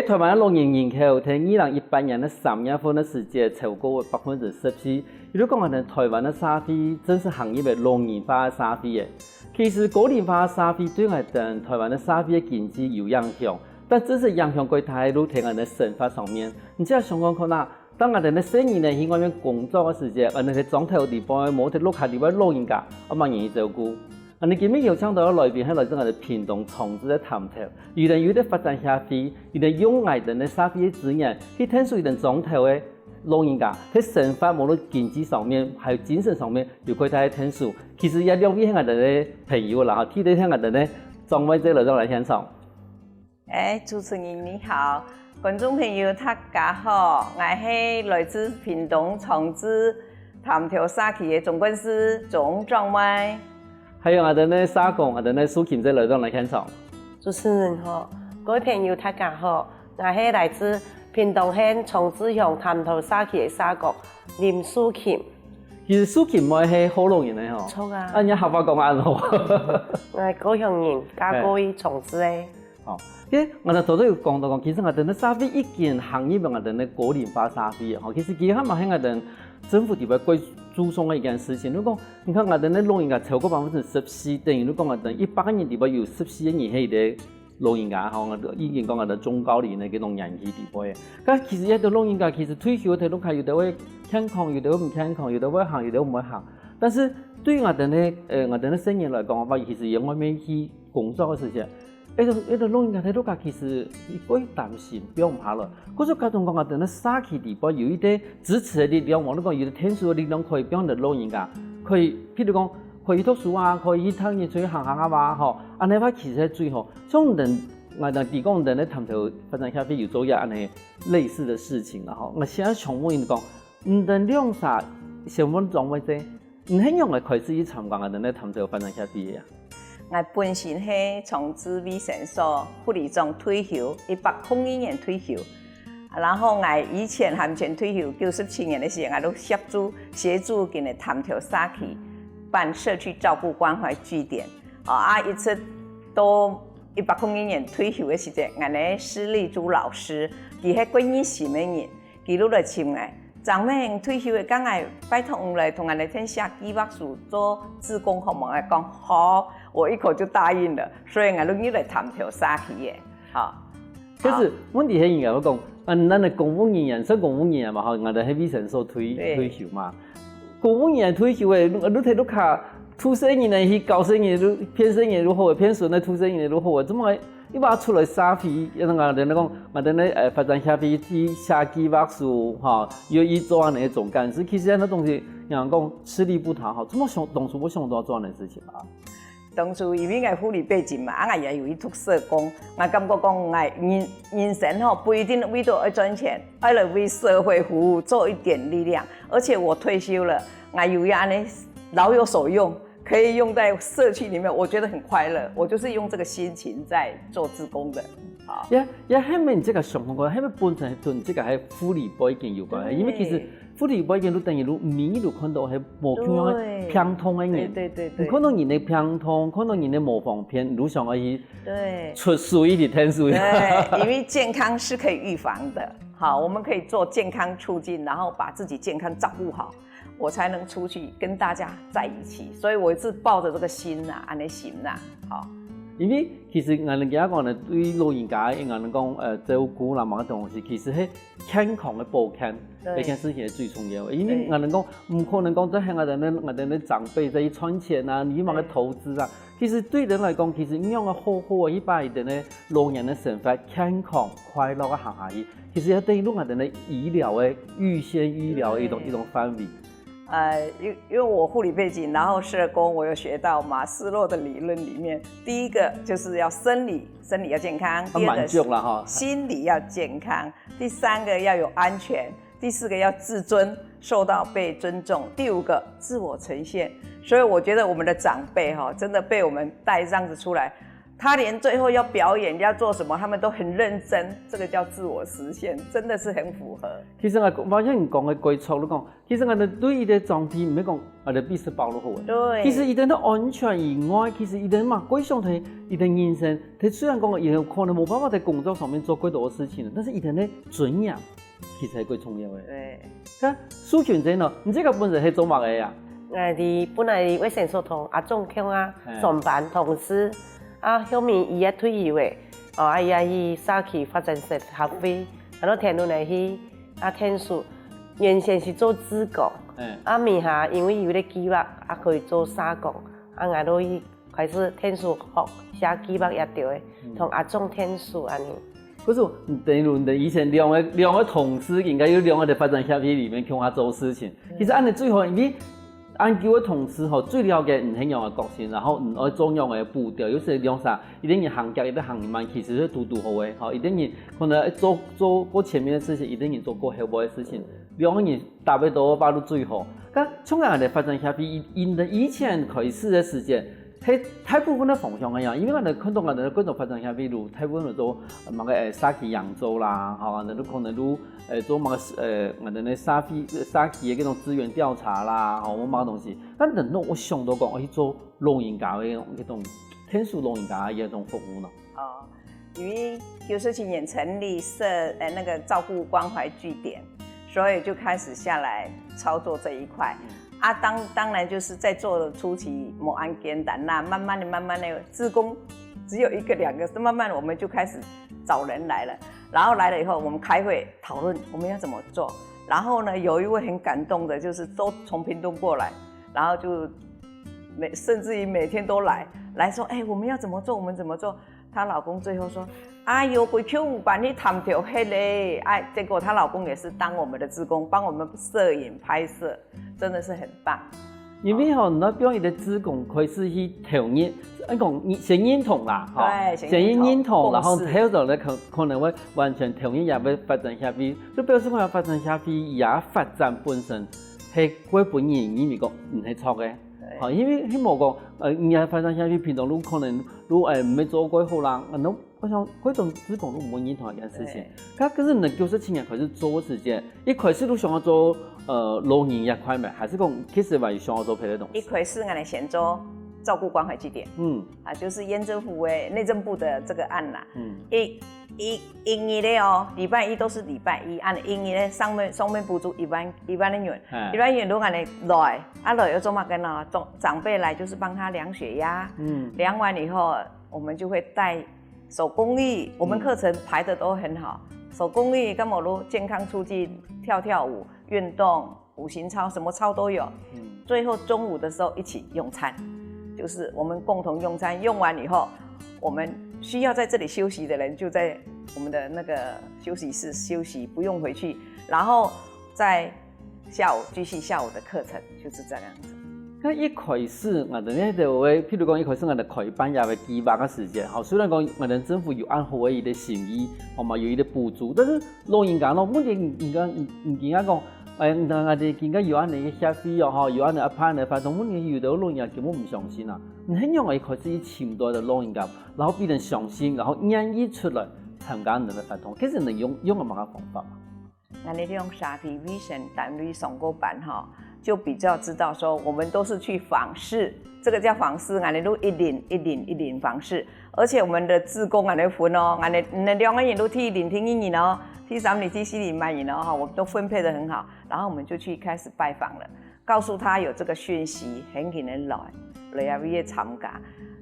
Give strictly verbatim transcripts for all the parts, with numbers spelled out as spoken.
臺灣个老人人口在二零一八年个三月份个時節超過百分之十四，也就講𠊎等臺灣个社會正式行入个老人化个社會了。其實高齡化个社會對𠊎等臺灣个社會个經濟有影響，但正式影響較大个就在𠊎等个生活上面。你只要想看看啊，當𠊎等个細人仔去外面工作个時節，𠊎等在庄頭裡背，無在屋下裡背老人家，愛麼人去照顧？ 𠊎等今晡日邀請到个來賓係來自𠊎等屏東長治个探頭，佢等有兜發展協會，佢等用𠊎等个社會个資源去𢯭手佢等庄頭个老人家，在生活無論經濟上面，還有精神上面有較大个𢯭手。其實這兩位係𠊎等个朋友啦，吼，第一位係𠊎等个莊妹姐來到來現場。 哎，主持人你好，觀眾朋友大家好，𠊎係來自屏東長治探頭社區个總幹事鍾莊妹。還有𠊎等个社工，𠊎等个素琴姐來到來現場。主持人好，各位朋友大家好，𠊎係來自屏東縣長治鄉探頭社區个社工林素琴。其實素琴妹係福佬人呢吼。著啊。啊，你客話講恁好。𠊎高雄人，嫁過去長治个。 吼，因為𠊎等頭先有講到講，其實𠊎等个社會已經行入𠊎等个高齡化社會了吼。其實佢還嘛係𠊎等政府裡背較注重个一件事情。如果你看𠊎等个老人家超過百分之十四，等於你講𠊎等一百個人裡背有十四個人係一個老人家吼，已經講𠊎等中高齡个這種年紀裡背。但其實這兜老人家其實退休个態度，有的會健康，有的會毋健康，有的會行，有的會毋會行。但是對𠊎等个，呃，𠊎等个成員來講个話，其實也外面去工作个時間， 這兜，這兜老人家在屋下其實佢會擔心，放毋下來。故所加上講啊，等到社區裡背有一個支持个力量，無論講有一個𢯭手个力量，可以放等老人家，可以，譬如講，可以去讀書啊，可以去帶佢出去行行啊嘛，吼，恁樣个話其實係最好。像𠊎等，𠊎等提供𠊎等个探頭發展協會有做一個恁樣類似个事情啦，吼。𠊎現在想問你講，你等兩儕先問莊妹姐， 你係仰般開始去參加𠊎等个探頭發展協會个啊？𠊎本身係長治衛生所護理長退休，一百空一年退休。然後𠊎以前還毋曾退休，九十七年个時節，𠊎就協助協助佢等探頭社區辦社區照顧關懷據點。啊，啊，一直到一百空一年退休个時節，𠊎个施麗珠老師，佢係國語系个人，佢就來尋𠊎。 張妹，退休个，該𠊎拜託你來同𠊎等寫計畫書做志工好無？𠊎講好，我一口就答應了，所以𠊎就入來探頭社區个，吼。可是問題係人家會講，啊，咱个公務人員，算公務人員嘛，吼，𠊎等係衛生所退退休嘛。公務人員退休个，你你在屋下，渡細人仔去教細人仔，騙細人仔就好个，騙孫仔渡細人仔就好个，做麼个 你愛出來社會，𠊎等講，𠊎等个，呃，發展協會去寫計畫書，吼，又去做恁樣个總幹事，其實恁樣東西，人講吃力不討好，怎麼想，當初會想到做恁樣个事情啊？當初因為𠊎護理背景嘛，啊，𠊎也有去讀社工，𠊎感覺講𠊎人人生吼，不一定為著愛賺錢，愛來為社會服務，做一點力量。而且我退休了，𠊎有也恁樣老有所用， 可以用在社區裡面，我覺得很快樂。我就是用這個心情在做志工的。好。也也還沒這個想法過，還沒本身同這個還護理背景有關，因為其實護理背景就等於就每日就看到還無共樣个病痛个人，對對對對，你看到人个病痛，看到人个無方便，你就想要去對出手一起添手。對，因為健康是可以預防的。好，我們可以做健康促進，然後把自己健康照顧好。 我才能出去跟大家在一起。所以我是抱著這個心吶，恁樣心吶，好。因為其實𠊎等今講呢，對老人家，𠊎等講，呃，照顧啦，麼个東西，其實係健康个保健，這件事情係最重要个。因為𠊎等講，毋可能講，這下𠊎等个𠊎等个長輩在去賺錢啊，你麼个投資啊， 其實對人來講，其實仰般好好个去把佢等个老年个生活健康、快樂个行下去，其實也等於用𠊎等个醫療个預先醫療个一種一種範圍。呃，因因為我護理背景，然後社工，我有學到馬斯洛的理論裡面，第一個就是要生理，生理要健康，第二個是滿足了哈，心理要健康，第三個要有安全， 第四個要自尊，受到被尊重。第五個，自我呈現。所以我覺得我們的長輩哈，真的被我們帶這樣子出來，他连最后要表演要做什么，他们都很认真，这个叫自我实现，真的是很符合。其實𠊎發現你講个改造，你講，其實𠊎等對一個場地，毋係講𠊎等比食飽就好个。對。其實佢等个安全以外，其實佢等嘛，過想佢，佢等人生，佢雖然講佢等可能無辦法在工作上面做過多个事情，但是佢等个尊嚴，其實係過重要个。對。該淑群姐呢，你自家本身係做麼个啊？𠊎在本來衛生所同阿忠共下，哎。上班同事，啊，後面佢也退休个，哦，啊，佢也去社區發展協會，然後聽到來去，啊，𢯭手，原先是做志工，哎。啊，尾下因為有个計畫，啊，可以做社工，啊，𠊎就去開始𢯭手學寫計畫也對个，嗯。同阿忠𢯭手恁呢。可是你等於你的以前兩个，兩个同事應該有兩个的發展協會裡面共下做事情。其實恁呢最好，因為恁久个同事吼，最了解你係仰个個性，然後你愛做仰个步調，有時兩儕，一个人行遽，一个行慢，其實係堵堵好个，吼，一个人可能做，做過前面个事情，一个人做過後尾个事情，兩个人搭配到話就最好。該像恁个發展協會，因，因為以前開始个時間， 係大部分个方向个呀，因為𠊎等看到𠊎等个各種發展協會，大部分都做，呃，麼个，呃，社區營造啦，吼，𠊎等都可能都，呃，做麼个，呃，𠊎等个社會，社區个該種資源調查啦，吼，或麼个東西。但等到𠊎想到講，𠊎去做老人家个該種，該種，𢯭手老人家个一種服務呢。哦，因為邱淑群也成立社，呃，那個照顧關懷據點，所以就開始下來操作這一塊。啊，當，當然就是在做的初期，無恁簡單啦，慢慢的、慢慢的，志工只有一個兩個，慢慢我們就開始找人來了。然後來了以後，我們開會討論我們要怎麼做。然後呢，有一位很感動的，就是都從屏東過來，然後就每，甚至於每天都來，來說，哎，我們要怎麼做，我們怎麼做？她老公最後說，哎喲，歸去有辦法探討迄个，哎，結果她老公也是當我們的志工，幫我們攝影拍攝，真的是很棒。因為吼，你愛幫一个志工開始去投入，按講先認同啦，吼，對，先認同，先認同，然後共識。後頭呢，可，可能會完全投入也會發展下去，就表示講發展下去也發展本身，係會分人認為講，嗯，係錯个。對。吼，因為，因為無講，呃，你發展下去，平常都可能都，呃，沒做過好啦，啊，那 𠊎想，該種志工都毋會認同一件事情。對。該，可是你九十七年開始做个時間，一開始都想要做，呃，老人這塊咩？還是講其實還想要做別个東西？一開始𠊎等先做照顧關懷據點，嗯。啊，就是縣政府的內政部的這個案啦。嗯。一，一，一日的哦，禮拜一都是禮拜一，啊，一日的上面，上面補助一萬，一萬个銀，哎。一萬个銀，如果你來，啊，來要做麼个呢？長，長輩來就是幫他量血壓，嗯。量完以後，我們就會帶 手工藝，我們課程排得都很好，嗯。手工藝，跟我們健康促進，跳跳舞、運動、五行操，什麼操都有。嗯。最後中午的時候一起用餐，就是我們共同用餐，用完以後，我們需要在這裡休息的人就在我們的那個休息室休息，不用回去，然後再 下午，繼續下午的課程，就是這樣子。該一開始，𠊎等呢就會，譬如講一開始𠊎等開辦這个計畫个時間，吼，雖然講𠊎等政府有恁好个一个心意，吼嘛有一个補助，但是老人家咯，問題人家，人家講，哎，人家有恁个協會哦，吼，有恁个辦个活動，問題有个老人家根本毋相信啊。你係仰般開始去尋到个老人家，然後分人相信，然後願意出來參加你个活動，其實你用，用个麼个方法嘛？ 𠊎等用社區衛生單位上過班吼，就比較知道說我們都是去訪視，這個叫訪視，𠊎等都一輪一輪一輪訪視，而且我們的志工𠊎等分哦，𠊎等，𠊎等兩個人都第一輪第二輪哦，第三輪第四輪麼人哦，哈，我們都分配得很好，然後我們就去開始拜訪了。 告訴他有這個訊息，喊佢等來，來啊，會參加。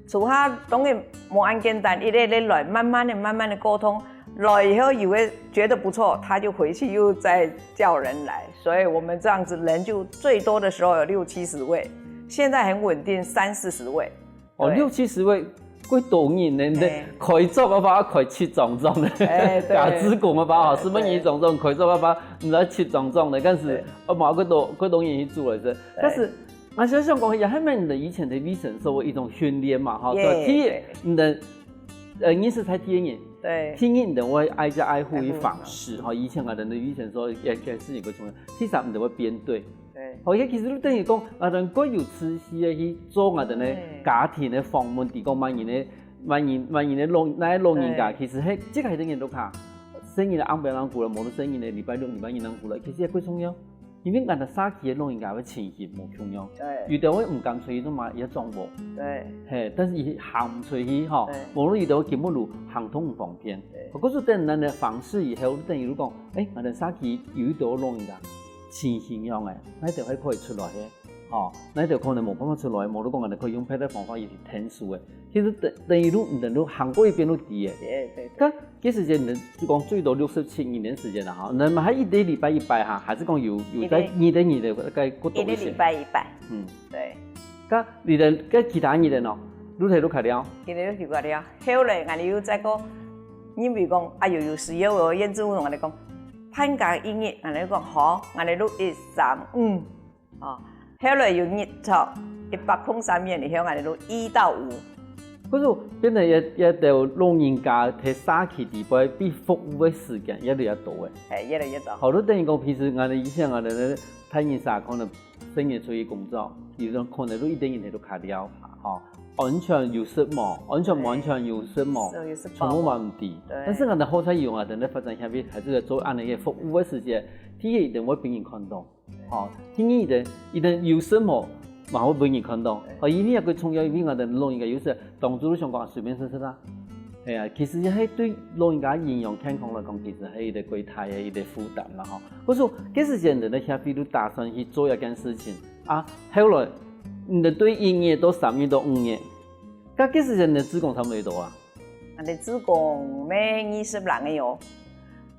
除下當然無恁簡單，一个一个來，慢慢的、慢慢的溝通，來以後有个覺得不錯，他就回去又再叫人來，所以我們這樣子人就最多的時候有六七十位，現在很穩定三四十位。 哦，對。六七十位，幾多人呢？嘿。開作个話，開七欉欉呢。哎，對。假志工个話，哦，對。十分一欉欉，開作个話，你來七欉欉呢，但是，對。哦，嘛，幾多，幾多人去做來着。對。但是，啊，想想講，也還蠻你的以前的衛生所个一種訓練嘛，哈，耶，對，第一，對。你的，呃，認識在第一年，對。第一，你的會挨家挨戶去訪視，挨戶去訪視。哈，以前啊，你的衛生所也，也是有个重要。第三，你的會編隊， 對。好，這其實就等於講，𠊎等過有持續个去做𠊎等个，對。家庭个訪問，提供麼人个，萬一萬一个老，該个老人家，對。其實係，這个一定人都卡，生日个暗晡人過來，無論生日个禮拜六、禮拜日人過來，其實也過重要。因為𠊎兜社區个老人家个情形無共樣，對。有兜會毋敢出去做嘛，也裝無。對。嘿，但是佢行毋出去吼，對。無論有兜根本就行動毋方便。對。可是等等个方式以後，等於就講，誒，𠊎兜社區有一兜老人家，情形樣誒，該兜還可以出來个。 吼，該就可能無辦法出來，無就講𠊎兜可以用別个方法去𢯭手个。其實等，等於就，等於行過一遍就知个。對，對，對。該，該時間你就講最多六十七日个時間啦，吼，該麼還一個禮拜一擺哈，還是講有，有在，一個，一個，一個，該過多一些？一個禮拜一擺。嗯。對。該你等，該其他日个呢？你兜就較了？其他就較了。後來𠊎兜又再過，因為講，哎喲，有需要哦，燕子屋同𠊎兜講，辦該一日，𠊎兜講，好，𠊎兜就一三五。 哦，後來有日出，一百空三年以後，𠊎兜就一到五。可是變成這，這兜老人家在社區裡背被服務个時間越來越多誒。哎，越來越多。好，就等於講，平時𠊎兜以前𠊎兜个大人儕可能成日出去工作，有時候可能就一個人在屋下尞，吼，安全有事無？安全無安全有事無？是，有事無？全部嘛毋知。對。但是𠊎兜好彩有𠊎兜个發展協會，還係做恁樣个服務个時間，第一，一定會分人看到。 吼，第二个，一定有事無，嘛會分人看到。對。吼，因為這个重要，因為𠊎兜老人家有時當初想講啊，隨便食食啦。係啊，其實這係對老人家營養健康來講，其實係一個過大个一個負擔啦，吼。故所，該時間𠊎兜个協會就打算去做一件事情啊。後來，𠊎兜對一月到三月到五月，該，該時間个志工差不多幾多啊？ 𠊎兜志工乜二十零個哦，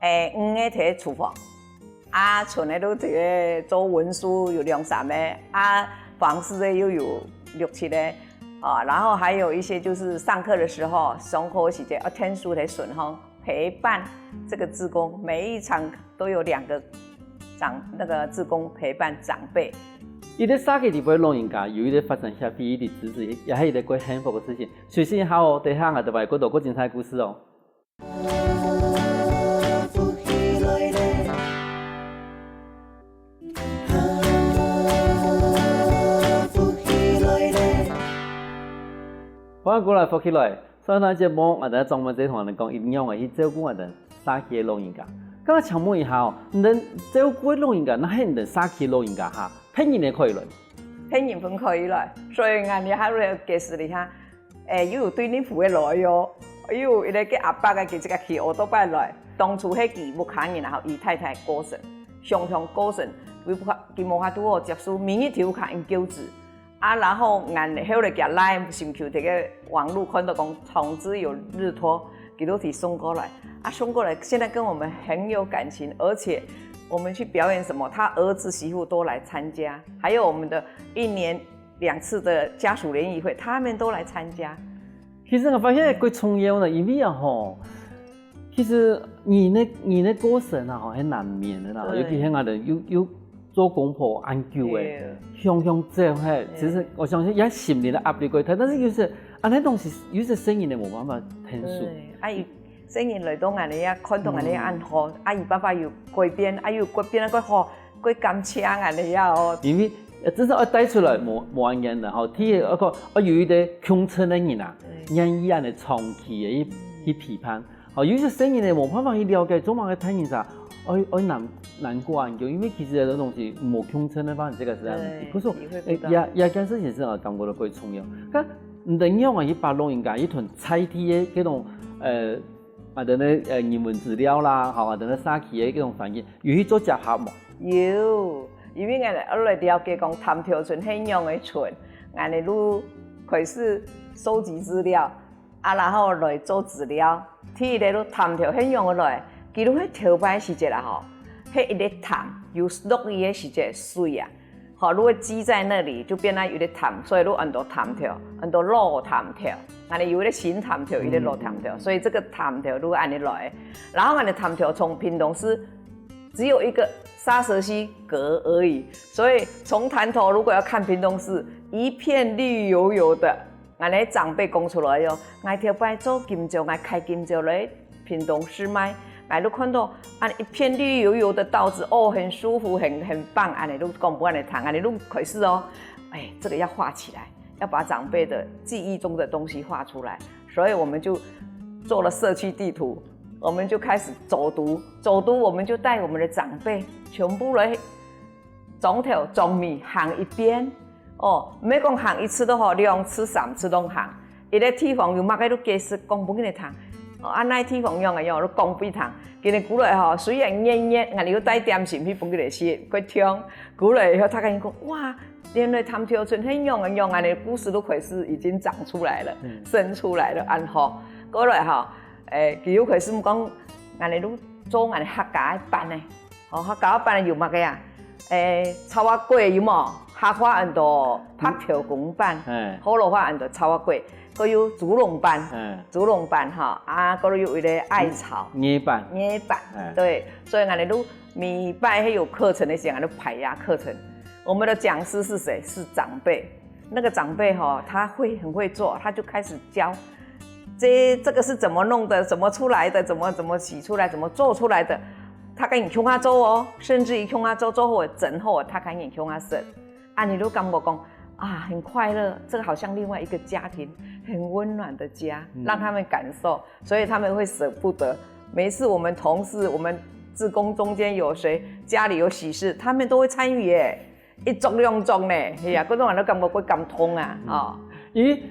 誒，五個在廚房，啊，賰个就在該做文書有兩三個，啊，訪視个又有六七個，啊，然後還有一些就是上課的時候，上課時間，啊，𢯭手在脣項陪伴這個志工，每一場 都有兩個長，那個志工陪伴長輩。一個社區裡背老人家有一個發展協會一直支持，也係一個過幸福个事情。休息一下哦，等一下𠊎兜還有過多過精彩个故事哦。歡迎過來，福氣來。 上一段節目，𠊎兜張文姐同𠊎兜講，仰般去照顧𠊎兜社區个老人家。該請問一下哦，你兜照顧个老人家，若係你兜社區个老人家哈，別人也可以來？別人分可以來，所以𠊎這下來解釋一下，誒，又有對立府个來喲，又有一個个阿伯个，佢自家騎奧多拜來，當初係佢屋下人，然後佢太太過身，常常過身，佢無法，佢無法度好接受，每日在屋下恁噭眵。 啊，然後𠊎後來佢Line尋求這個網路看到講通知有日托，佢就提送過來。啊，送過來，現在跟我們很有感情，而且我們去表演什麼，他兒子媳婦都來參加，還有我們的一年兩次的家屬聯誼會，他們都來參加。其實𠊎發現過重要呢，因為啊吼，其實人个，人个過身啊吼，係難免个啦，對。尤其係𠊎兜又，又 做公婆恁久誒，對。想想走嘿，對。其實𠊎相信也心裡个壓力過大，但是有時恁樣東西，有時生人也無辦法𢯭手。對，啊，佢生人來到恁樣啊，看到恁樣恁好，嗯。啊，佢爸爸又改變，啊，又改變啊，過好，過感謝恁樣啊哦。因為，呃，至少愛帶出來，無，無恁樣个吼，第一个，愛有一個共情个人啊，對。願意恁樣長期个去，去陪伴。 哦，有些生人呢，無辦法去了解，做麼个大人儕，愛，愛難，難過恁久，因為其實這種東西無共情个話，這個是恁樣。對，可是，體會不到。誒，這，這件事情係啊，感覺到過重要。該，你等仰般去把老人家一段在地个這種，呃，啊，等等，呃，人文資料啦，吼，啊，等等社區个這種環境，有去做結合無？有，因為𠊎來了解講，潭頭村係仰个村，𠊎來就開始收集資料。 啊，然後來做資料。第一个就潭頭係仰般來，佢就係頭擺時節啦吼，係一個潭，有落雨个時節水啊，吼，就會積在那裡，就變成有個潭，所以就安到潭頭，安到老潭頭。恁樣有一個新潭頭，一個老潭頭，所以這個潭頭就恁樣來。然後𠊎个潭頭從屏東市只有一個沙蛇溪隔而已，所以從潭頭如果要看屏東市，一片綠油油的。 𠊎个長輩講出來喲，𠊎頭擺做金蕉，𠊎開金蕉來屏東市賣，𠊎就看到恁一片綠油油的稻子，哦，很舒服，很，很棒，恁樣就講分𠊎聽，恁樣就開始哦，哎，這個要畫起來，要把長輩的記憶中的東西畫出來。所以我们就做了社区地图，我们就开始走读，走读我们就带我们的长辈全部来庄头庄尾行一遍。哦，毋係講行一次都好，兩次、三次都行。一个地方有麼个都解釋講分佢聽。哦，啊，該地方樣个樣都講分佢聽。今日過來吼，雖然熱熱，𠊎又帶點心去分佢食，佢聽。過來以後，佢跟你講，哇，原來潭頭村很樣个樣，恁呢故事都開始已經長出來了，生出來了，恁好。過來吼，誒，佢又開始講，恁呢都做𠊎客家个粄呢。 哦，客家粄有麼个啊？誒，炒仔粿有無？客話安到白頭公粄，嘿。河洛話安到炒仔粿，還有豬籠粄，嘿。豬籠粄哈，啊，還有一个艾草，艾粄。艾粄，嘿。對，所以𠊎兜每擺還有課程个時間，𠊎兜排呀課程。我們的講師是誰？是長輩。那個長輩哈，他會很會做，他就開始教。 這這個是怎麼弄的？怎麼出來的？怎麼怎麼洗出來？怎麼做出來的？佢跟你共下做哦，甚至於共下做做好整好，佢跟你共下食。啊，你都感覺講啊，很快樂，這個好像另外一個家庭，很溫暖的家，讓他們感受，所以他們會捨不得。每一次我們同事、我們志工中間有誰家裡有喜事，他們都會參與耶。 一桌兩桌呢，係啊，該種人都感覺會感動啊，哦。因為，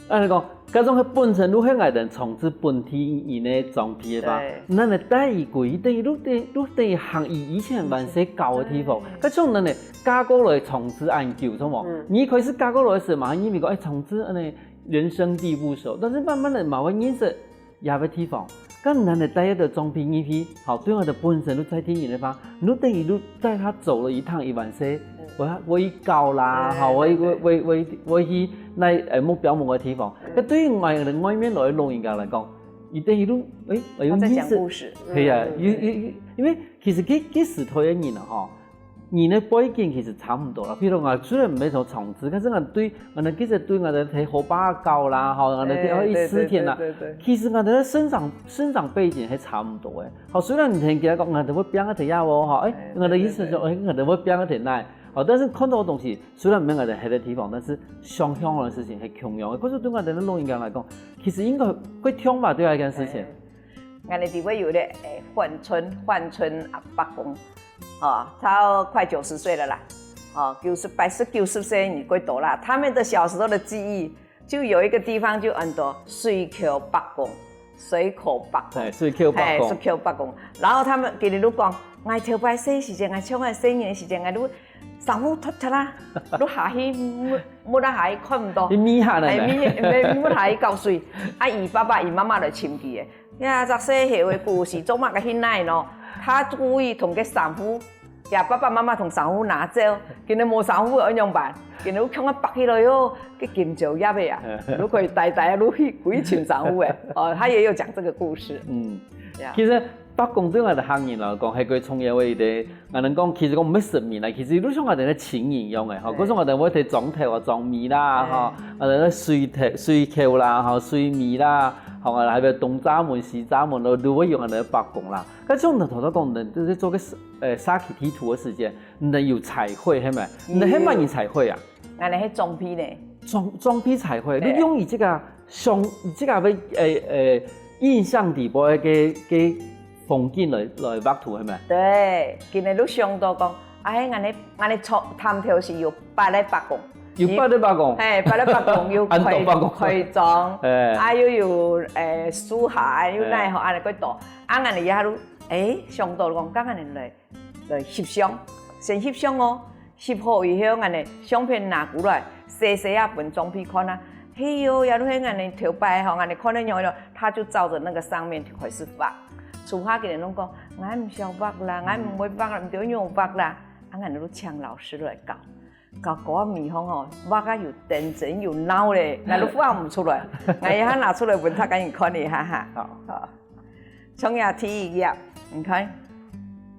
恁呢講，該種个本身就係𠊎兜從事本地人个裝備个吧。對。那你帶佢過去，等於就等於就等於行佢以前還細个个地方，對。該種人呢，嫁過來從事恁久，係無？嗯。你一開始嫁過來个時嘛，因為講，哎，從事恁呢人生地不熟，但是慢慢个嘛會認識 這个地方，該𠊎兜帶一兜裝備入去，好，對𠊎兜本身就在地人个話，你等於就帶佢走了一趟一萬歲，會會搞啦，好，會會會會會去該呃目標某个地方。該對於外外面來个老人家來講，佢等於就誒，有意思，係啊，有有因為其實佢佢時代个人啊，吼， 人个背景其實差毋多啦。譬如講，雖然毋係從從事，但是𠊎對𠊎兜其實對𠊎兜係河壩搞啦，吼，𠊎兜係一絲田啦。其實𠊎兜个生長生長背景係差毋多个。好，雖然你聽佢講𠊎兜會變个地下哦，吼，誒，𠊎兜意思說，誒，𠊎兜會變个地下。好，但是看到个東西，雖然毋係𠊎兜歇个地方，但是想像个事情係共樣个。可是對𠊎兜个老人家來講，其實應該會暢吧，對這件事情。 𠊎兜這位有个誒，換春換春阿伯公，哦，他快九十歲了啦，哦，九十八十九十歲你過多啦。他們的小時候的記憶，就有一個地方就安到水口伯公，水口伯公，哎，水口伯公，哎，水口伯公。然後他們佢兜就講，𠊎頭擺細時節，𠊎像𠊎細人時節，𠊎都 衫褲脫忒啦，就下去，摸摸到下去看毋到。你摸下來呢？哎，摸摸摸下去搞水。啊，佢爸爸、佢媽媽來尋佢个。呀，這細猴个故事，做麼个去哪呢？他故意同个衫褲，呀，爸爸媽媽同衫褲拿走，今日無衫褲愛仰般？今日又共下剝起來喲，該金蕉葉个啊，就可以呆呆啊，就去歸尋衫褲个。哦，他也有講這個故事。嗯，呀。其實伯公對𠊎兜客人來講，係个重要个一個 𠊎兜講，其實講毋係神明啦，其實就像𠊎兜个親人樣个，吼，對。故所𠊎兜會在庄頭啊、庄尾啦，對。吼，𠊎兜个水頭、水口啦，吼，水尾啦，吼，𠊎兜還有東閘門、西閘門咯，都會用𠊎兜个伯公啦。該像你頭頭講，你兜在做个社，呃，社區地圖个時間，你兜有彩繪，係無？你兜係麼人彩繪啊？𠊎兜係裝備呢。裝，裝備彩繪，對。你用你這個 像這個个，誒，誒，印象底背个，个風景來，來畫圖，係無？對，今日就想到講，哎，𠊎兜，𠊎兜坐，潭頭是有八个伯公。有八个伯公？嘿，八个伯公，有安到伯公。開，開莊，嘿。啊，又有，誒，樹下，又奈何，嘿。恁呢幾多。啊，𠊎兜也就，誒，想到講，剛剛人來 來翕相，先翕相哦。翕好以後，恁呢相片拿過來，細細仔分裝備看啊。嘿喲，也就係恁呢頭擺吼，恁呢看个樣了，他就照著那個上面就開始畫。初下个人攏講，𠊎毋曉畫啦，𠊎毋會畫啦，毋知仰畫啦。啊，恁呢就請老師來教。教教啊，尾項吼，畫啊又認真又鬧咧，𠊎都畫毋出來。𠊎這下拿出來分大家人看一下哈。好。好。 像這第一頁，你看，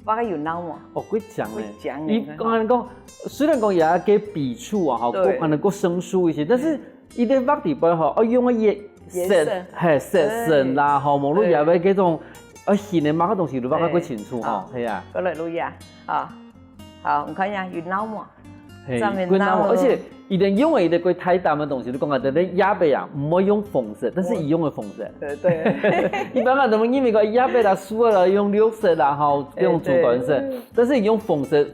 畫个有鬧無？哦，幾靚呢。幾靚呢。佢講恁講，雖然講有一個筆觸啊，吼，對。可能較生疏一些，但是佢个畫底背吼，哦，用个顏色，顏色。嘿，色深啦，吼，無論也有該種，呃，形个麼个東西，都畫个較清楚，吼，嘿啊。過來錄一下，啊，好，你看一下，有鬧無？嘿，上面鬧了。而且佢等用个一个个大膽个东西，你讲啊，等等叶仔啊，毋好用红色，但是佢用个红色。对对，一般啊，咱们认为个叶仔啦、树仔啦，用绿色啦，吼，哎用主干色，但是佢用红色，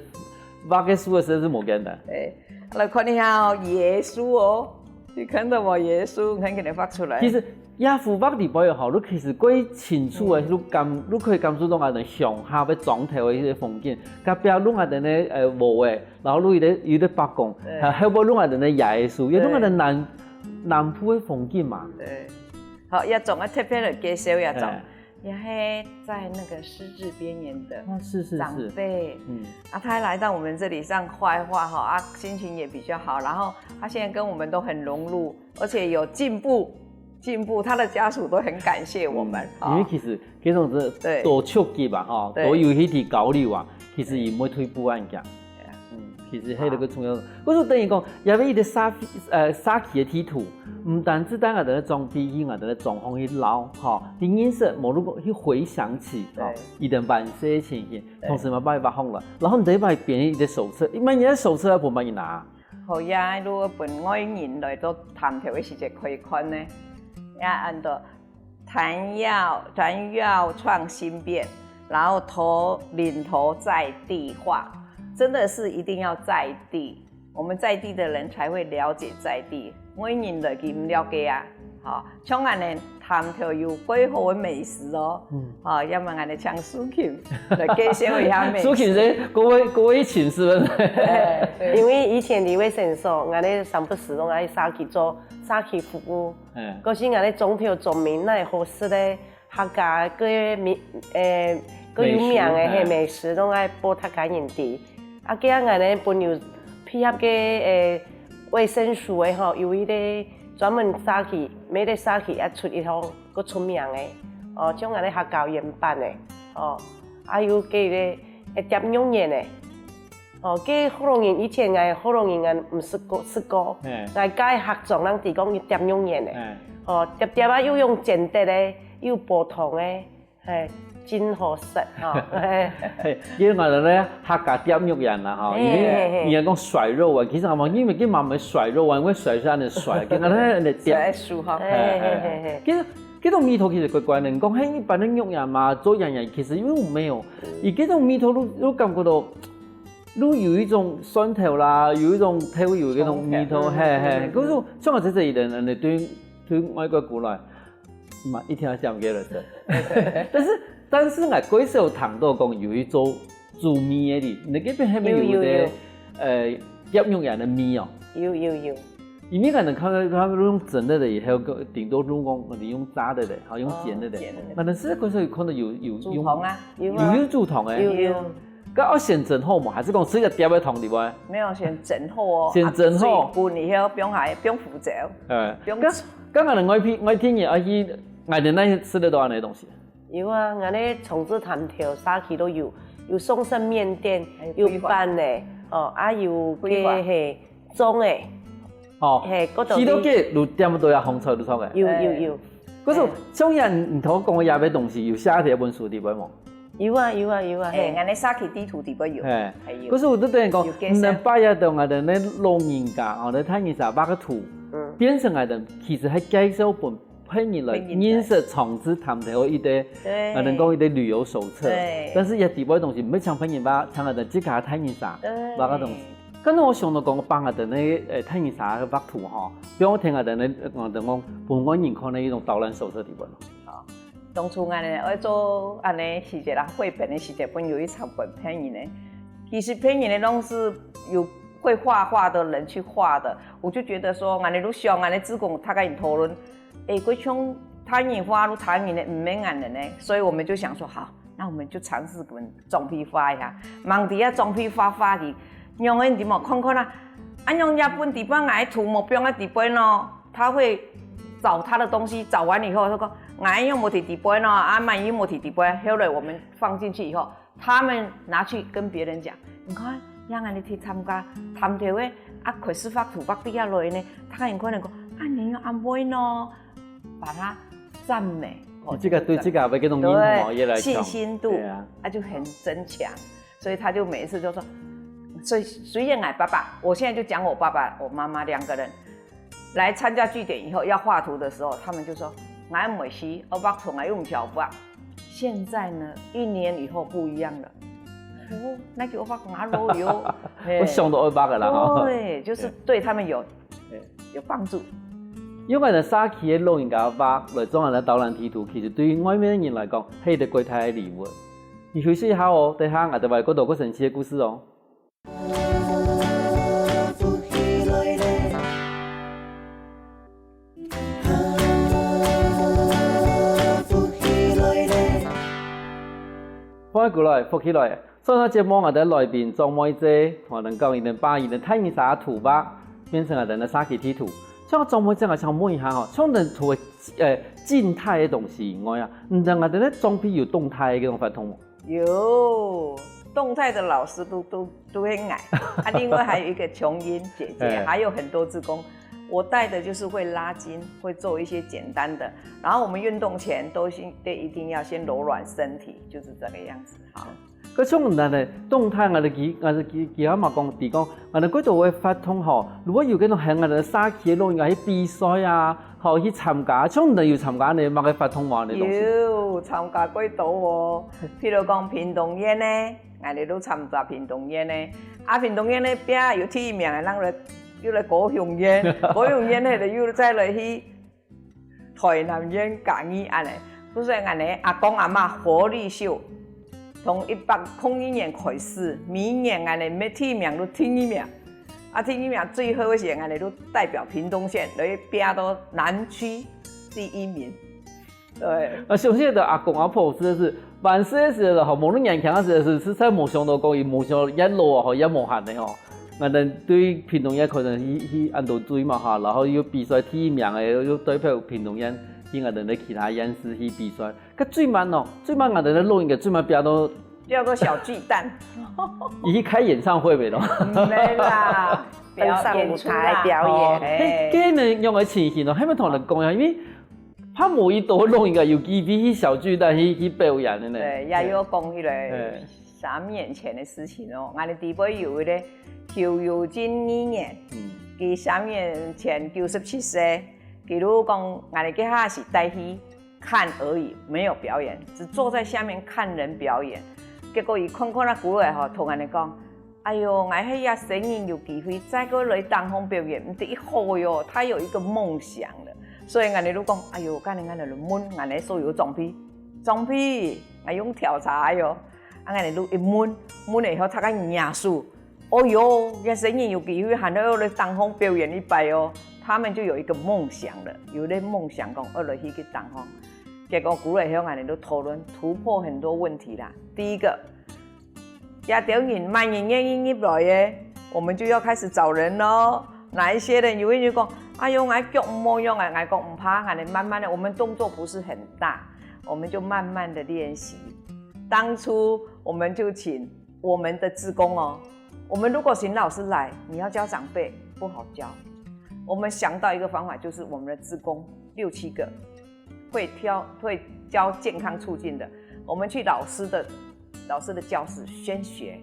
画个树个色是无简单。哎，来看一下哦，耶稣哦，你看到吗？耶稣，你看给它画出来。其实叶仔画里背吼，你其实过清楚个，你感，你可以感受到啊，等乡下个庄头个一些风景，隔壁弄啊等个呃屋仔，然后弄一个一个伯公，对还还有弄啊等个耶稣，也弄啊等南南部个风景嘛。对，好，一种啊特别个介绍一种哎，也是在那个失智边缘的啊，是是长是，辈嗯，啊，他来到我们这里上画一画哈啊，心情也比较好，然后他现在跟我们都很融入，而且有进步。进步，他的家属都很感谢我们。嗯因为其实这种是对多触及吧，吼，对多有一些交流啊，其实也毋会退步啊，人家。嗯，其实还有个重要的，我说等于讲，也有一个社呃社区的地图，毋单止单个在装备，啊，在装潢去捞，吼，你认识，无如果去回想起，吼，一点万岁的情形，同时嘛把它画好了，然后你再把别人一个手册，一般人家手册要不慢你拿。好呀，如果本外人来到探头的时节可以看呢，也安到谈要谈要创新变，然后头领头在地化，真的是一定要在地，我们在地的人才会了解在地，外人来佢毋了解啊。好，像俺呢探头有几好的美食哦，嗯，好，要么俺呢请苏琴来介绍一下美食。苏琴是各位各位请是不是？哎对因为以前在卫生所，俺个三不时拢爱社区做社区服务，嗯，可是俺个庄头庄民哪会好食咧？客家个名，诶，个有名个美食嘿美食，拢爱报客家人知。啊，今俺呢朋友配合个诶卫生署个吼，有一个专门社区，每个社区也出一項个出名个，哦，像俺个客家圆粄个，哦，还有个个诶夹肉圆个。 哦，該福佬人以前个福佬人个毋食過食過，嘿𠊎个客庄人提供一碟肉圓个，哎，哦，碟碟啊又用煎得个，又普通个，嘿，真好食吼。嘿嘿，因為𠊎兜咧客家點肉圓啦吼，因為嘿嘿嘿人家講甩肉丸，其實嘛，因為佢嘛毋係甩肉丸，因為甩係恁樣甩，佢恁樣咧點在。樹哈，嘿嘿嘿嘿，其實這種味道其實怪怪的，你講嘿一般的肉圓嘛，做圓圓，其實又沒有，佢這種味道，你你感覺到，你有一種蒜頭啦，有一種豆油這種味道，蔥頭嘿嘿嗯。可是像我這一人，人對對外國過來，嘛一定要想給人的。但是但是𠊎過少聽到講有一種煮麵的哩，你那邊還沒有的，有有有呃，點肉圓的麵哦。有有有，因為可能看到他們用蒸的了以後，頂多用講用炸的了，好用煎的了哦煎的。可能是可是有看到有有用煮糖啊，有啊有有煮糖哎，有有，該要先蒸好嘛，還是講直接掉在糖裡邊？沒有先蒸好哦，先蒸好啊水滾以後放下放胡椒，哎，放剛剛可能外地外地人愛去買的那些吃得到的東西。有啊，𠊎个重置潭頭社區都有，有送生麵店還有，有粄个，哦，啊有規劃个嘿粽个，哦，嘿，嗰度去到該路點都有紅燒肉湯个。有有有，可是像你你頭講个這個東西，有寫在本書裡邊無？有啊有啊有啊，哎，嘿，俺个社區地圖裡邊有，哎，還有可是我都等於講，有介紹你拜一到𠊎兜呢老人家，哦，來大人儕畫个圖，嗯變成𠊎兜其實還介紹分別人來別人來認識重置潭頭一個，對啊，能講一個旅遊手冊。對但是也底背東西，毋係像別人畫，像𠊎兜自家大人儕對畫个東西。剛才我想到講，幫𠊎兜呢，呃，大人儕畫圖吼，比如講𠊎兜呢，𠊎兜講分外人看个一種導覽手冊底背咯。當初俺呢愛做恁呢時節啦，繪本的時節，本有一場本別人呢，其實別人呢都是有會畫畫的人去畫的，我就覺得說，俺呢就想，俺呢志工大家討論，哎，過像大人畫，就大人呢，毋免俺人呢，所以我們就想說，好，那我們就嘗試跟裝備畫一下，忙底下裝備畫畫的，用个你莫看看啊，啊，用日本底背，俺圖莫放在底背呢。 他會找他的東西，找完以後，他說：「哎，又沒提底背呢，啊，滿又沒提底背。」後來我們放進去以後，他們拿去跟別人講：「你看，讓俺們去參加探頭个，啊，開始畫圖畫底下來呢。」他很可能講：「啊，你又安慰呢？」把它讚美。你這個對這個會跟種認同哦，越來越強。信心度對啊，啊就很增強，所以他就每一次就說：所以雖然𠊎爸爸，我現在就講我爸爸、我媽媽兩個人來參加據點以後要畫圖的時候，他們就說：「𠊎毋會畫，𠊎畫圖𠊎又毋曉畫。」現在呢，一年以後不一樣了。哦，那就畫𠊎老友，嘿。會想到愛畫个啦，吼。對，就是對他們有，嘿。有幫助。用𠊎兜社區个老人家畫來做𠊎兜導覽地圖，其實對於外面个人來講，係一個蓋大个禮物。你休息一下哦，等下𠊎兜還有更多更神奇个故事哦。 歡迎過來，福氣來！上下節目𠊎兜來賓張妹姐，同𠊎兜講佢兜把佢兜大人社个圖畫變成𠊎兜个社區地圖。像張妹姐，𠊎想問一下吼，像你圖个呃靜態个東西以外啊，你兜𠊎兜个裝備有動態个這種活動無？ 有，動態的老師都，都，都很矮。啊，另外還有一個瓊英姐姐，哎。還有很多志工。我帶的就是會拉筋，會做一些簡單的。然後我們運動前都先，都一定要先柔軟身體，就是這個樣子。好。該像𠊎兜呢，動態𠊎兜其，𠊎兜其，其他嘛講，比如講，𠊎兜過多个活動吼，如果有該種喊𠊎兜社區个老人家去比賽啊， 好，去參加，像你有參加呢，麼个活動無呢東西？有，參加過多哦。譬如講屏東縣呢，𠊎兜都參加屏東縣呢。啊，屏東縣呢，邊有第一名个，人來，又來高雄縣，高雄縣个又再來去台南縣、嘉義恁呢。所以𠊎兜阿公阿媽活力秀，從一百空一年開始，每年𠊎兜乜第一名都第二名。 啊，第二名最好个時，𠊎兜就代表屏東縣來比到南區第一名。對。啊，相信个阿公阿婆實在係，萬歲个時候吼，無論年輕个時候，實在無想到講，佢無想到越老啊，吼，越無閒个吼。𠊎兜對屏東縣可能去，去恁多隊嘛哈，然後又比賽第一名个，又代表屏東縣去𠊎兜个其他縣市去比賽。 該最慢哦，最慢𠊎兜个老人家最慢飆到，飆到小巨蛋。佢去開演唱會未咯？毋係啦，表演出啦。登上舞台表演。哦，哎。該，該呢，仰仔情形哦，還無同人講呀，因為怕無幾多老人家有機會去小巨蛋去，去表演个呢。對，也有講起來，哎。三年前个事情哦，𠊎兜底背有一個邱友金議員，嗯。佢三年前九十七歲，佢就講𠊎兜該下係帶去 看而已，沒有表演，只坐在下面看人表演。結果佢看看啊，過來吼，同𠊎兜講：「哎喲，𠊎係這生日有機會再過來頂項表演，毋得幾好喲，他有一個夢想了。」所以𠊎兜就講：「哎喲，該恁樣𠊎兜問𠊎兜所有裝備，裝備，𠊎用調查喲。」啊，𠊎兜就一問，問了以後，他个人數 哦喲，這生日有機會還愛來頂項表演一擺哦。他們就有一個夢想了，有个夢想講愛來去去頂項。結果過來後，𠊎兜就討論突破很多問題啦。第一個，這兜人麼人願意入來个，我們就要開始找人咯。哪一些人有興趣講：「哎喲，𠊎腳無用啊！」𠊎講毋怕，𠊎兜慢慢的，我們動作不是很大，我們就慢慢的練習。當初我們就請我們的志工哦， 我們如果請老師來，你要教長輩，不好教。我們想到一個方法，就是我們的志工六七個，會挑，會教健康促進的，我們去老師的，老師的教室先學，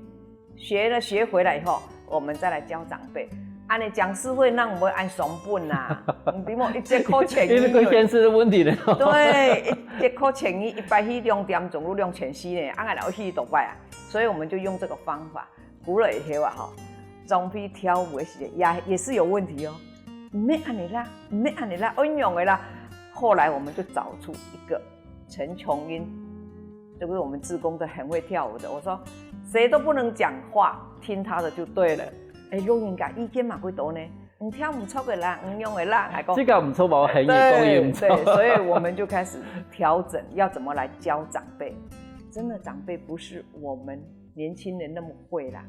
學了學回來以後，我們再來教長輩。恁樣講師傅哪會恁傷本啊？你莫一節課千二。因為這個現實的問題呢。對，一節課千二，一擺去兩點鐘，就兩千四呢，啊，𠊎兜去幾多擺啊？所以我們就用這個方法。 久了以後啊，吼，裝備跳舞个時間也，也是有問題哦。毋係恁樣啦，毋係恁樣啦，恁樣个啦。後來我們就找出一個陳瓊英，這個是我們志工的，很會跳舞的。我說，誰都不能講話，聽他的就對了。哎，老人家意見嘛會多呢，你跳毋著个啦，你用个啦，還講，這個毋著無，很有講也毋著。對，對，所以我們就開始調整，要怎麼來教長輩。真的，長輩不是我們 年輕人那麼會啦，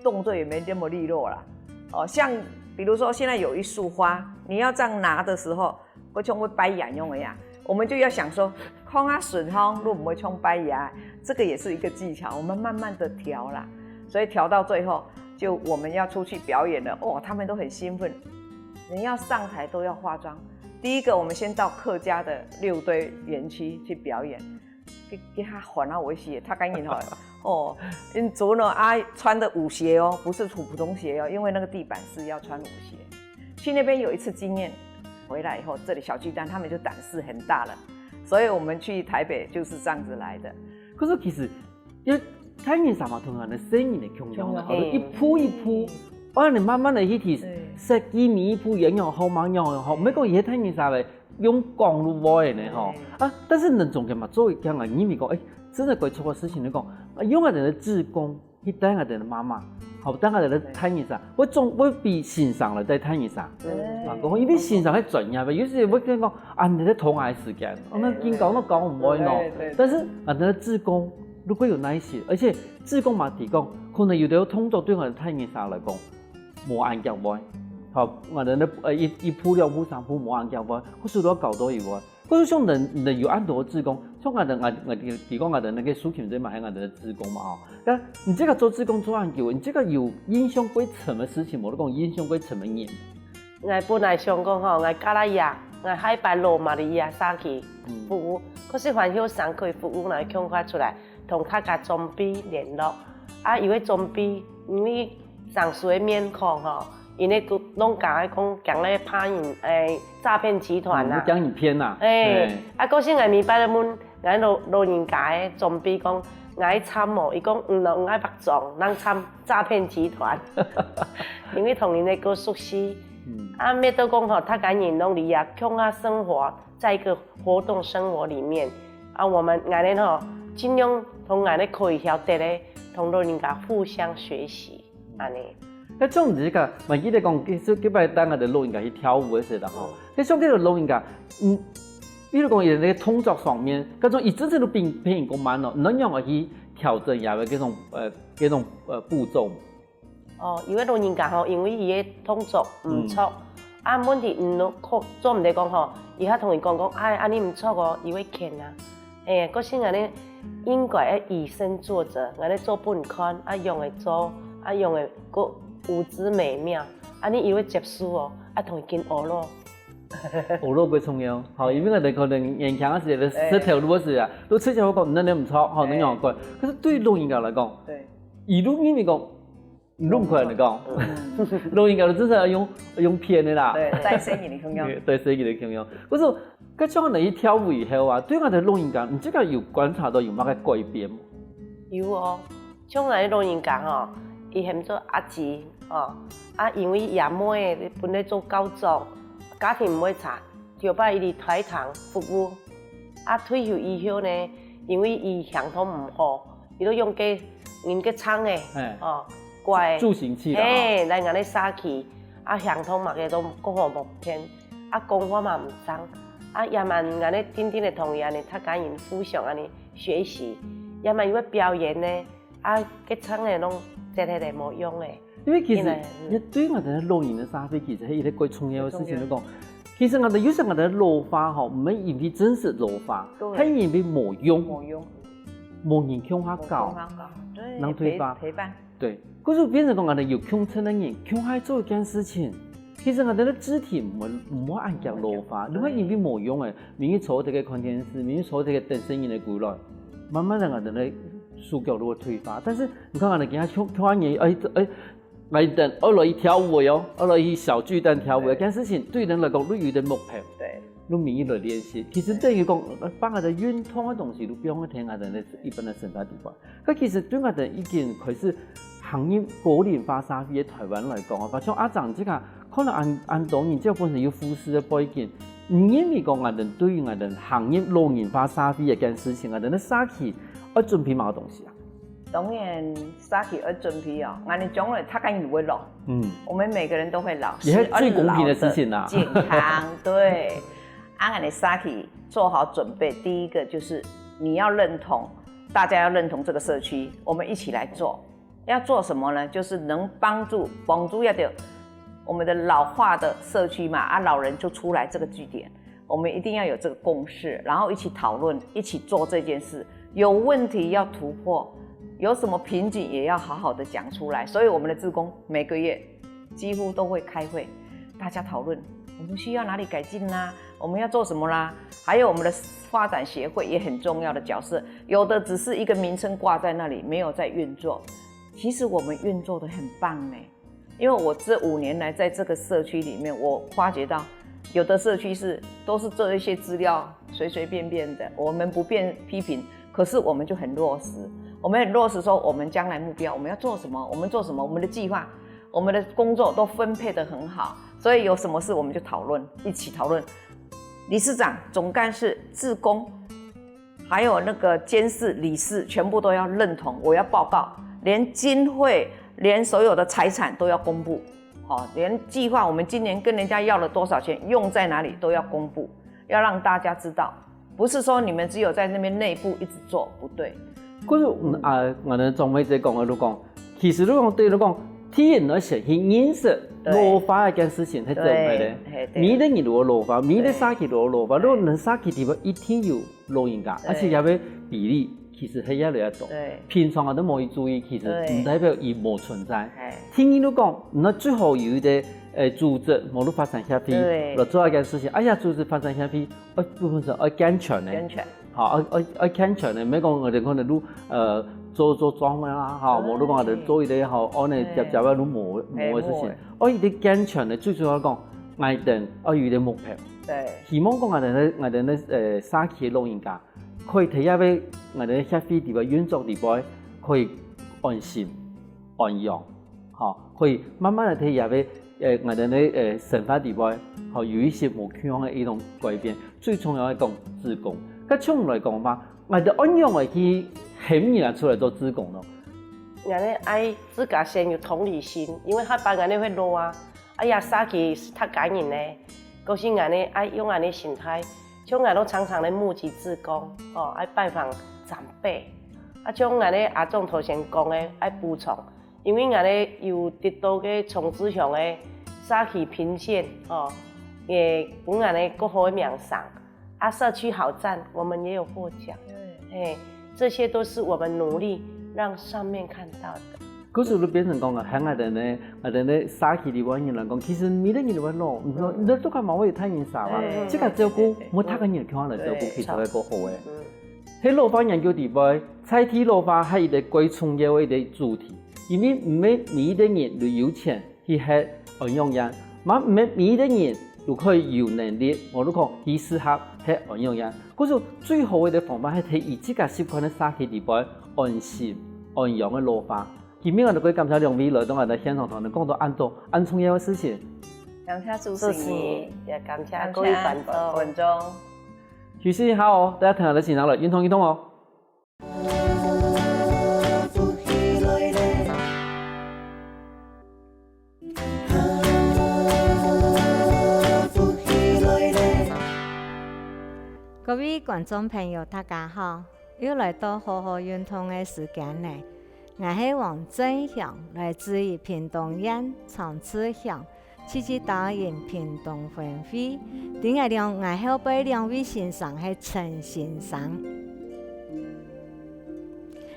動作也沒那麼利落啦。哦，像比如說現在有一束花，你要這樣拿的時候，會像會擺樣樣个呀，我們就要想說，看啊順風，就毋會像擺樣，這個也是一個技巧，我們慢慢的調啦。所以調到最後，就我們要出去表演了，哦，他們都很興奮，人要上台都要化妝。第一個，我們先到客家的六堆園區去表演， 佢，佢較煩啊，有時頭家人吼，哦，因为呢，啊，穿的舞鞋哦，不是普普通鞋哦，因为那个地板是要穿舞鞋。去那边有一次经验，回来以后，这里小巨蛋他们就胆识很大了，所以我们去台北就是这样子来的。可是其实，因为太阳山嘛，同人的生意的共样的，共样。一步一步，啊，你慢慢的去提，对。设计每一步也有好嘛，也有好，没讲也太阳山的，用讲路话的呢吼。啊，但是人中间嘛，做一样啊，你咪讲，哎，真的该做个事情，你讲，啊，用个人的志工，去带个人的妈妈，好，带个人的太阳山，我总我比先生来带太阳山。对。啊，讲因为先生还专业呗，有时我跟讲，啊，你在同俺时间，哦，那紧搞那搞唔会喏。对对对。但是啊，那志工如果有耐心，而且志工嘛提供，可能有的动作对我们太阳山来讲，无安脚会。好，我的那呃一一步两步三步无安脚会，或是都要搞到一会。或者像人人有安多志工，像我的我我提供我的那个苏琴这嘛，还有我的志工嘛哈。那你这个做志工做很久，你这个有印象过什么事情？我都讲印象过什么人？ 𠊎本來想講吼，𠊎加拉雅，𠊎海拔羅馬里亞社區服務，可是還後生可以服務來共下出來，同客家總兵聯絡。啊，因為總兵，因為上述个面孔吼，因為弄假个講，講个怕人，誒，詐騙集團啦。讲影片呐，誒，啊，可是𠊎明白了問，𠊎老老人家个總兵講，𠊎參無，伊講，嗯，毋愛白撞，人參詐騙集團，因為同人个夠熟悉。 啊，乜都講吼，大家人攏離啊，共下生活在一個活動生活裡面。啊，我們𠊎等吼，盡量同𠊎等可以曉得个，同老人家互相學習，安尼。那像你這个，還記得講，其實幾擺帶𠊎等老人家去跳舞个時候吼，那像這个老人家，嗯，比如講，佢个動作上面，該種一直直都比別人講慢咯，你仰般去調整佢个這種呃這種呃步驟？ 哦，有个老人家吼，因為佢个動作毋著，啊，問題毋可做毋得講吼，佢還同佢講講，哎，安尼毋著哦，佢會譴啊。哎，可是𠊎等應該愛以身作則，𠊎等做分你看，啊，仰會做，啊，仰會个舞姿美妙，安尼佢會接受哦，啊，同佢緊學咯。學咯，最重要，吼，因為𠊎等可能年輕个時，食頭路个時啊，都自家會講，恁樣毋著，吼，恁樣過。可是對老人家來講，对，一路因為講， 你弄快你讲，老人家真是要用用骗的啦。对，带生意的朋友。对，生意的朋友。可是，搿像你一跳舞以后啊，对俺的老人家，你这个有观察到有么个改变吗？有哦，像俺老人家吼，伊喊做阿姊哦，啊，因为爷妹本来做高中，家庭毋会差，就把伊去台糖服务。啊，退休以后呢，因为伊行动毋好，伊就用个人个唱诶，哎哦，乖，助行器啦。嘿，来俺个社区，啊，行动嘛个都讲话无偏，啊，讲话嘛毋正，啊，也蛮俺个定定的同意安尼，大家人互相安尼学习，也蛮有个表演呢，啊，个唱诶拢接下来无用诶。因为其实因为你对俺的老人的社会，其实是一个最重要的事情，最重要就讲，其实俺的有时俺的老化吼，毋是因为真实老化，对还因为无用，无用，无人共下教，对，能推吧陪陪伴，对，可是变成讲俺的有共振的人，共下做一件事情，其实俺的肢体毋会毋会恁样老化，你会因为无用诶，明明坐这个看电视，明明坐这个等声音的过来，慢慢的俺的手脚都会退化。但是你看俺的今天共共下人，哎哎，俺等二楼一跳舞哟，二楼一小巨蛋跳舞，这件事情对人来讲，都有点目标。对，用民意来练习，其实等于讲，呃，把俺的运动的东西都不用听俺的那一般的生产地方。可其实对俺的已经开始行业高龄化社会的台湾来讲啊，像阿长这个，可能俺俺多年这本身有护士的背景，你认为讲俺的对于俺的行业老龄化社会这件事情，俺的那社区要准备么个东西啊？当然，社区要准备哦，俺的将来他敢有会老，嗯，我们每个人都会老，也是最公平的事情啊是要老得健康，对。啊，俺的社区做好准备，第一个就是你要认同，大家要认同这个社区，我们一起来做。要做什么呢？就是能帮助帮助要的我们的老化的社区嘛，啊，老人就出来这个据点，我们一定要有这个共识，然后一起讨论，一起做这件事。有问题要突破，有什么瓶颈也要好好的讲出来。所以我们的志工每个月几乎都会开会，大家讨论我们需要哪里改进啦、我们要做什么啦？还有我们的发展协会也很重要的角色，有的只是一个名称挂在那里，没有在运作。其实我们运作的很棒呢，因为我这五年来在这个社区里面，我发觉到有的社区是都是做一些资料随随便便的，我们不便批评，可是我们就很落实，我们很落实说我们将来目标我们要做什么，我们做什么，我们的计划，我们的工作都分配得很好，所以有什么事我们就讨论，一起讨论。理事长、总干事、志工，还有那个监事、理事，全部都要认同，我要报告，连经费、连所有的财产都要公布。好，连计划我们今年跟人家要了多少钱，用在哪里都要公布，要让大家知道，不是说你们只有在那边内部一直做，不对。可是，嗯啊，我们张妹姐讲个，就讲，其实就讲对，就讲，第一，你要先去认识对老化这件事情，是怎么的对嘿？对每个人都有老化，每个社区都有老化，对如果你社区里面一定有老人家，对而且也会比例其实是越来越多。对，平常啊都没有注意，其实对不代表伊没存在。哎，第二，就讲，那最好有一个呃组织，网络发展协会对来做一件事情。哎呀，组织发展协会，呃，部分是要健全的。健全，好，要要要健全的，毋係講𠊎兜可能都呃做做庄个啦，吼，對無你講𠊎兜做一個吼，安尼對接接啊都無無个事情係無个。哦，一個健全的，最主要講，𠊎兜愛有一個目標，對，希望講𠊎兜个𠊎兜个呃社區个老人家，可以在這個𠊎兜个協會裡背運作裡背，可以安心、安養，吼，可以慢慢个在這個呃𠊎兜个呃生活裡背，吼，有一些無共樣个一種改變。最重要个講，志工，該像來講嘛， 𠊎兜仰般會去喊人啊出來做志工咯？𠊎兜愛自家先有同理心，因為下擺𠊎兜會老啊，哎呀，社區係大家人呢，可是𠊎兜愛用恁樣心態，像𠊎兜常常來募集志工，哦，愛拜訪長輩，啊，像𠊎兜阿忠頭先講个，愛補充，因為𠊎兜有得到个崇智鄉个社區評選，哦，也分𠊎兜較好个名聲。 啊，社區好讚，我們也有獲獎。哎，這些都是我們努力讓上面看到的。故所就變成講啊，喊𠊎兜呢，𠊎兜呢社區裡背人來講，其實每個人都會老，你說你都做幹嘛會有太陽啥嘛對，這個照顧對，每個人共樣來照顧，對其實會較好誒。嗯，係老化研究裡背，在地老化係一個最重要个一個主題，因為毋係每一個人都有錢 去歇安養院，嘛毋係每一個人都可以有能力，無論講佢適合歇安養院。故所最好个方法係在佢自家習慣个社區裡背安心、安養个老化。今晡日𠊎兜感謝兩位來到𠊎兜現場，同𠊎兜講到恁多恁重要个事情。感謝主主持人，也感謝各位觀眾。觀眾。休息一下哦，大家聽下先，來運動運動哦。 各位觀眾朋友，大家好！又來到好好運動个時間了。𠊎係黃振雄，來自於屏東縣長治鄉，積極導引屏東分會。在𠊎兩𠊎後背兩位先生係陳先生。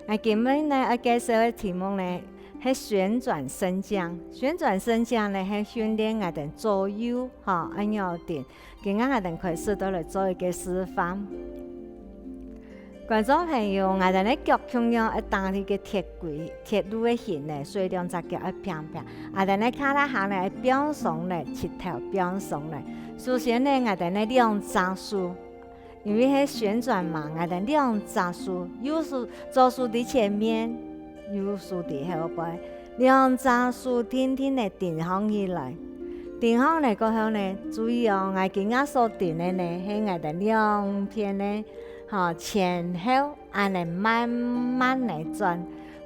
𠊎今晡日呢愛介紹个題目呢係旋轉升降。旋轉升降呢係訓練𠊎兜左右吼按呢定。 今下𠊎兜開始都來做一個示範。觀眾朋友，𠊎兜个腳共樣愛釘在該鐵軌、鐵路个形呢，所以兩隻腳愛平平。𠊎兜个跤仔項呢愛放鬆呢，膝頭放鬆呢。首先呢，𠊎兜个兩隻手，因為係旋轉嘛，𠊎兜兩隻手，右手、左手在前面，右手在後背。 兩隻手定定仔定䟘起來。定䟘來過後呢，注意哦，𠊎今下所定个呢係𠊎兜兩片个，吼，前後恁仔慢慢仔轉，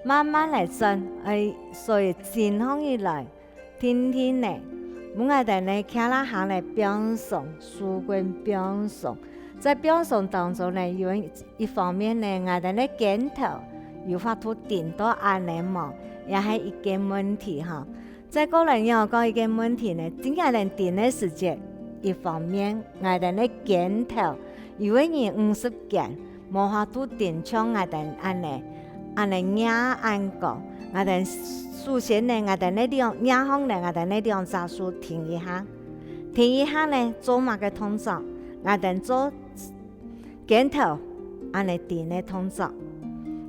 慢慢仔轉，愛所以定䟘起來，定定仔，分𠊎兜呢，腳仔項仔放鬆，手筋放鬆。在放鬆當中呢，有 一方面呢，𠊎兜个肩頭有法度定到恁仔無，也係一個問題吼。再過來仰講一個問題呢，當𠊎兜定个時節，一方面𠊎兜个肩頭，有个人五十肩，無法度定像𠊎兜恁仔，恁仔擎恁高。𠊎兜首先呢，𠊎兜个兩擎䟘呢，𠊎兜个兩隻手停一下。 停一下呢，做麼个動作？ 𠊎兜做肩頭恁呢頂个動作。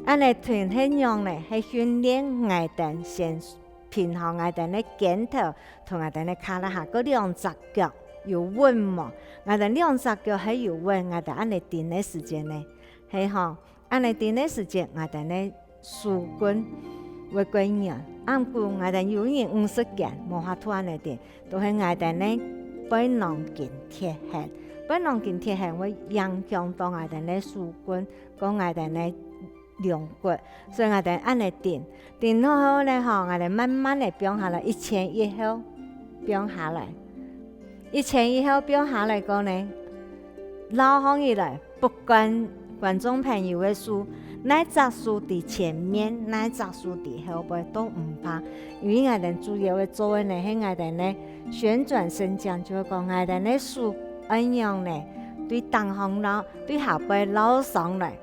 恁呢頂係仰呢？係訓練𠊎兜先平衡𠊎兜个肩頭同𠊎兜个胯下，該兩隻腳有穩無？𠊎兜兩隻腳係有穩，𠊎兜恁呢頂个時節呢，係吼，恁呢頂个時節，𠊎兜个手 筋會較軟。啊毋過𠊎兜有人毋識肩，無法度恁呢頂，都係𠊎兜个背囊筋忒㤐。背囊筋忒㤐會影響到𠊎兜个手筋，摎𠊎兜个龍骨，所以𠊎兜恁呢頂。頂好後呢吼，𠊎兜慢慢个放下來，一前一後放下來。 一前一後放下來過呢，撈䟘起來，不管觀眾朋友个手，哪隻手在前面，哪隻手在後背都毋怕，因為𠊎兜主要愛做个呢係𠊎兜呢旋轉伸展，就係講𠊎兜呢手恁樣呢對頂項撈，對下背撈上來，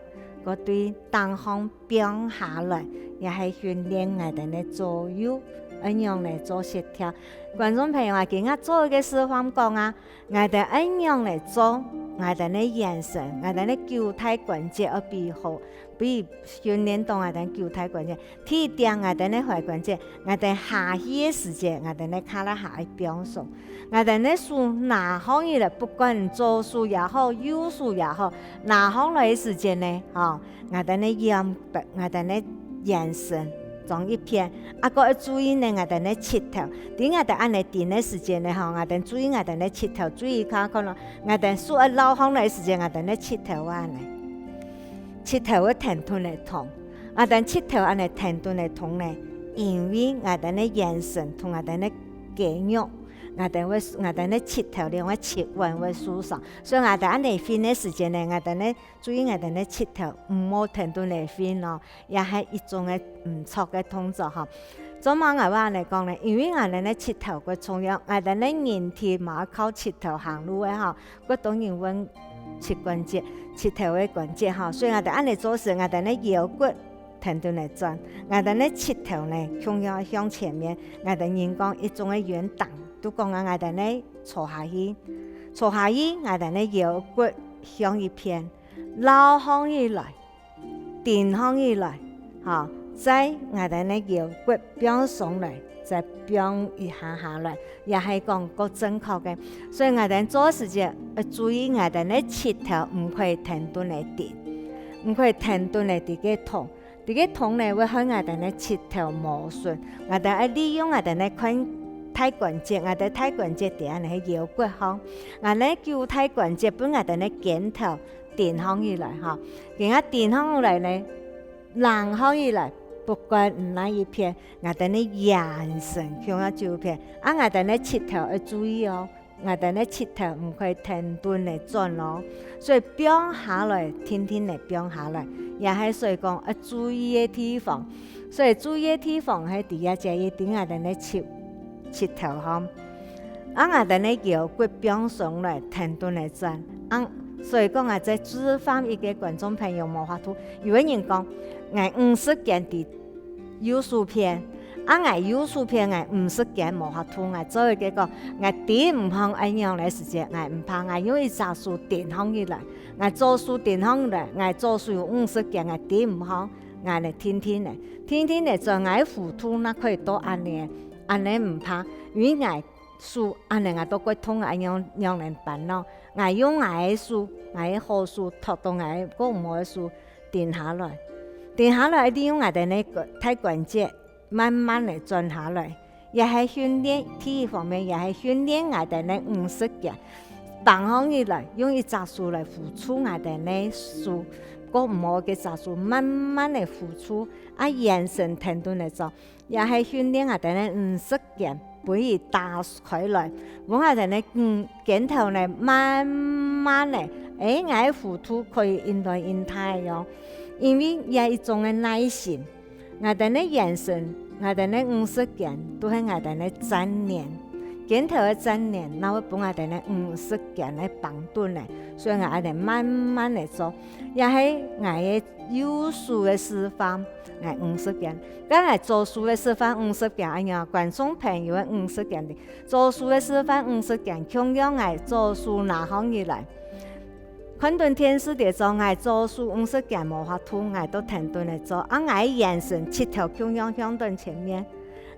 過對頂項 放下來，也係訓練𠊎兜个左右恁樣來做協調。觀眾朋友啊，今下做一個示範講啊，𠊎兜恁樣來做，𠊎兜个圓身，𠊎兜个九大關節愛比好，比訓練到𠊎兜九大關節。第一點，𠊎兜个踝關節，𠊎兜下去个時節，𠊎兜个胯下愛放鬆。𠊎兜个手拿䟘起來，不管左手也好，右手也好，拿䟘來个時節呢，吼， 𠊎兜个腰背，𠊎兜个圓身，轉一片。啊過愛注意呢，𠊎兜个膝頭。在𠊎兜恁呢頂个時節呢，吼，𠊎兜注意𠊎兜个膝頭，注意看看囉，𠊎兜手愛撈䟘來个時節，𠊎兜个膝頭啊呢，膝頭个疼痛會痛。𠊎兜膝頭恁呢疼痛會痛呢，因為𠊎兜个圓身同𠊎兜个肌肉，𠊎兜會，𠊎兜个膝頭兩个膝腕會受傷，所以𠊎兜恁呢訓个時節呢，𠊎兜个 注意𠊎兜个膝頭，毋好疼痛會眏哦，也係一種个毋著个動作吼。做麼个𠊎會恁呢講呢？因為𠊎兜个膝頭个重要，𠊎兜个人體嘛靠膝頭行路个吼，過多人問膝關節，膝頭个關節吼，所以𠊎兜恁呢做時，𠊎兜个腰骨疼痛會轉，𠊎兜个膝頭呢，共樣向前面，𠊎兜人講一種个圓頂，都講啊𠊎兜呢坐下去，坐下去，𠊎兜个腰骨向一片， 撈䟘起來，頂䟘起來，吼，再𠊎兜个腰骨放鬆來，再放一下下來，也係講較正確个。所以𠊎兜做時節，愛注意𠊎兜个膝頭毋可以疼痛會頂，毋可以疼痛會在該痛。 這个痛呢，會害𠊎兜个膝頭無順。𠊎兜愛利用𠊎兜个髖，大關節，𠊎兜大關節在恁呢係腰骨項，𠊎兜九大關節分𠊎兜个肩頭頂䟘起來吼。今下頂䟘起來呢，擛䟘起來，不管你哪一片，𠊎兜个圓身共下就一片。啊𠊎兜个膝頭愛注意哦。 𠊎兜个膝頭毋可以疼痛个轉哦。所以放下來，定定个放下來，也係所以講愛注意个地方。所以注意个地方係在這隻一定𠊎兜个膝，膝頭項。啊𠊎兜个腰骨放鬆來，疼痛个轉。啊所以講啊，在示範一個觀眾朋友無法度，有个人講，𠊎毋識肩在 右手片，啊𠊎右手片𠊎毋識肩無法度，𠊎做一個講，𠊎頂毋䟘恁樣个時節，𠊎毋怕，𠊎用一隻手頂䟘起來，𠊎左手頂䟘起來，𠊎左手有毋識肩，𠊎頂毋䟘，𠊎來定定个，定定个轉，𠊎个弧度若可以到恁呢，恁呢毋怕，因為𠊎手恁呢𠊎都會痛，𠊎仰，仰般辦呢？𠊎用𠊎个手，𠊎个好手托到𠊎个較毋好个手， 頂下來。頂下來，利用𠊎兜个大關節慢慢个轉下來，也係訓練，第一方面也係訓練𠊎兜个毋識肩。擛䟘起來，用一隻手來扶住𠊎兜个手，較毋好个隻手慢慢个扶住，啊圓身挺直來做。 也係訓練𠊎兜个毋識肩，分佢打開來，分𠊎兜个，嗯，肩頭呢，慢慢个，欸，𠊎个弧度可以引來引大个哦。因為這一種个耐心，𠊎兜个圓身，𠊎兜个毋識肩，都係𠊎兜个粘連。肩頭个粘連，哪會分𠊎兜个毋識肩个繃著呢？所以𠊎兜慢慢个做，也係𠊎个右手个示範。 𠊎毋識肩，該𠊎左手个示範毋識肩恁樣，觀眾朋友个毋識肩哩。左手个示範毋識肩，共樣𠊎左手拿䟘起來，看等電視在做，𠊎左手毋識行無法度，𠊎就跈等來做，啊𠊎个眼神直頭共樣向等前面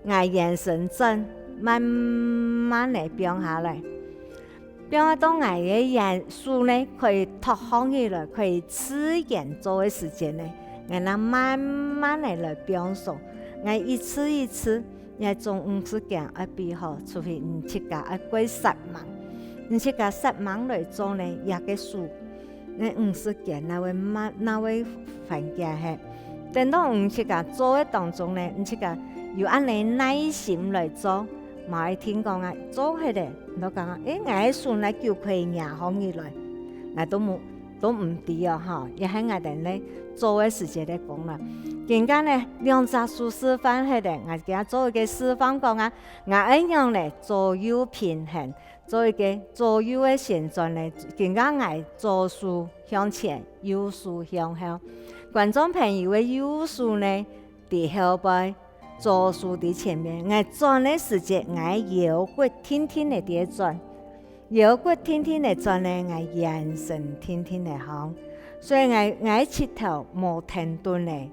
，𠊎眼神轉，慢慢仔放下來。放到𠊎个眼手呢，可以托䟘起來，可以自然做个時節呢，𠊎正慢慢仔來放鬆，𠊎一次一次 這種毋識行愛比好，除非你自家愛過煞猛。你自家煞猛來做呢，這个手，你毋識行，哪會慢，哪會還行忒。等到你自家做个當中呢，你自家有恁仔耐心來做，無一定講啊，做忒咧，你就講啊，誒，𠊎个手哪久可以擎䟘起來，𠊎都無 都毋知哦吼，也係𠊎兜咧做个時節咧講啦。今下呢，兩隻手示範忒咧，𠊎今下做一個示範講啊，𠊎愛仰仔左右平衡，做一個左右个旋轉呢，今下𠊎左手向前，右手向後。觀眾朋友个右手呢， 在後背，左手在前面。𠊎轉个時節，𠊎腰骨定定仔在轉，腰骨定定仔轉呢，𠊎眼神定定仔䟘。所以𠊎，𠊎直頭無停頓仔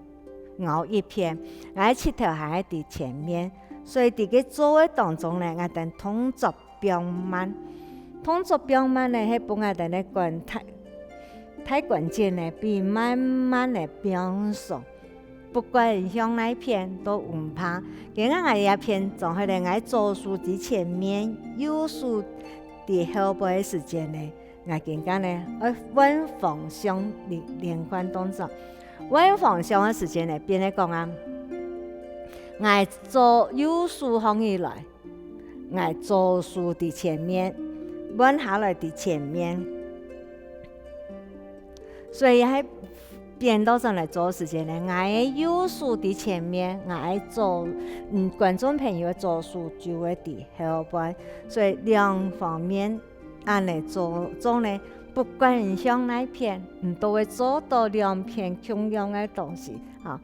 𠢕一片，𠊎直頭還係在前面。所以在該做个當中呢，𠊎兜動作放慢。動作放慢呢，係分𠊎兜个關，大，大關節呢，可以慢慢仔放鬆。 不管向哪片都毋怕。今下𠊎這片做好咧，𠊎左手在前面，右手在後背个時節呢，𠊎今下呢，愛換方向連，連貫動作。換方向个時節呢，變成講啊，𠊎左右手䟘起來， 𠊎左手在前面，換下來在前面。所以這擺倒轉來做時節呢，𠊎个右手在前面，𠊎个左，嗯，觀眾朋友个左手就會在後背。所以兩方面恁仔做，做呢，不管你向哪片，你都會做到兩片共樣个東西，哈。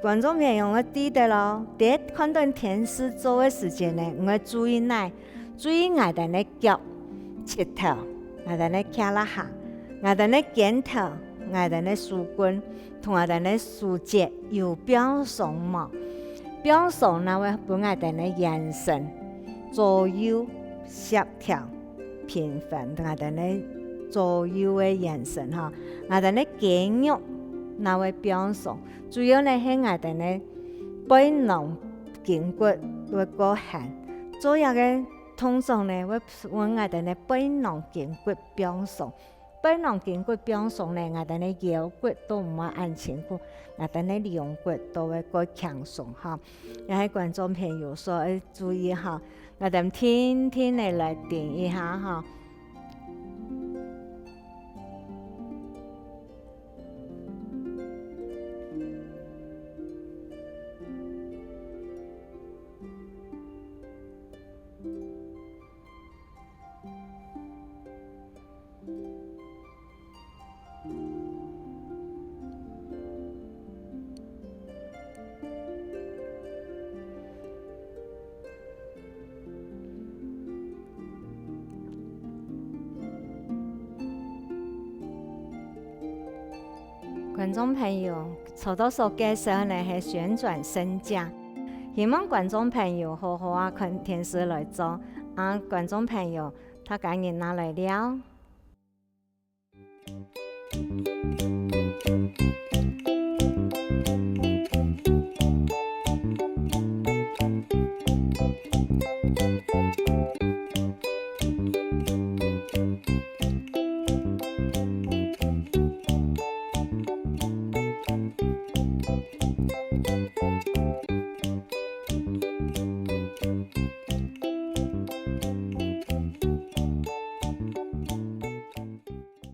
觀眾朋友愛記得哦，在看等電視做个時節呢，愛注意哪，注意𠊎兜个腳、膝頭，𠊎兜个胯下，𠊎兜个肩頭，𠊎兜个手根，同𠊎兜个手節有放鬆無？放鬆正會分𠊎兜个眼神左右協調、平衡，𠊎兜个左右个眼神吼，𠊎兜个肌肉正會放鬆。 主要呢係𠊎兜个背囊筋骨會較絚，做這個動作呢，會分𠊎兜个背囊筋骨放鬆。背囊筋骨放鬆呢，𠊎兜个腰骨都毋會恁辛苦，𠊎兜个龍骨都會較輕鬆哈。也係觀眾朋友所愛注意哈，𠊎兜定定仔來停一下哈。 觀眾朋友，頭到所介紹呢係旋轉升降，希望觀眾朋友好好啊看電視來做，啊，觀眾朋友，大家人拿來尞。